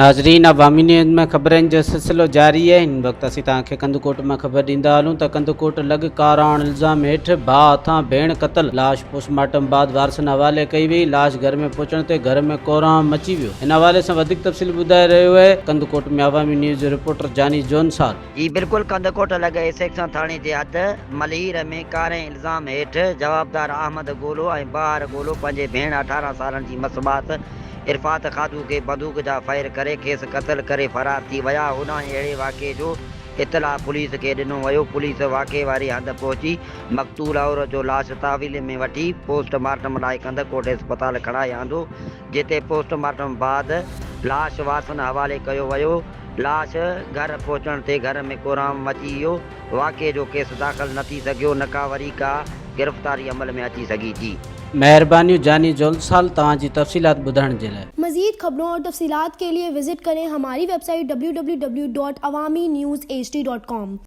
ناظرين عوامي نيوز ۾ خبرن جو سلسلو جاري آهي هن وقت اسين توهان کي ڪنڌڪوٽ مان خبر ڏيندا هلون ته ڪنڌڪوٽ لڳ ڪاراڻ الزام هيٺ ڀاء هٿان ڀيڻ قتل لاش پوسٽ مارٽم بعد وارثن حوالي ڪئي وئي لاش گهر ۾ پهچڻ تي گهر ۾ ڪهرام مچي ويو ان حوالي سان وڌيڪ تفصيل ٻڌائي رهيو آهي ڪنڌڪوٽ ۾ عوامي نيوز جو رپورٽر جاني جونسال. جي بلڪل ڪنڌڪوٽ لڳ اي سيڪشن ٿاڻي جي حد ملهير ۾ ڪارنهن الزام هيٺ جوابدار احمد گولو ۽ بهار گولو پنهنجي ڀيڻ 18 سالن جي مس ماس عرفات خادو کي بندوق جا فائر ڪري کيس قتل ڪري فرار ٿي ويا. هوڏانهن اهڙي واقعي جو اطلاع پوليس کي ڏنو ويو. پوليس واقعي واري هنڌ پهچي مقتول عورت جو لاش تحويل ۾ وٺي پوسٽ مارٽم لاء ڪنڌڪوٽ اسپتال کڻائي آندو، جتي پوسٽ مارٽم بعد لاش وارثن حوالي ڪيو ويو. لاش گهر پهچڻ تي گهر ۾ ڪهرام مچي ويو. واقعي جو ڪيس داخل نه ٿي سگهيو نه ڪا وري ڪا گرفتاري عمل ۾ اچي سگهي ٿي. مهربانيون جاني جولسال توهان جي تفصيلات ٻڌائڻ جي لاء. مزيد خبرون اور تفصيلات ڪي ليي وزٽ ڪرين هماري web site www.awaminews hd.com.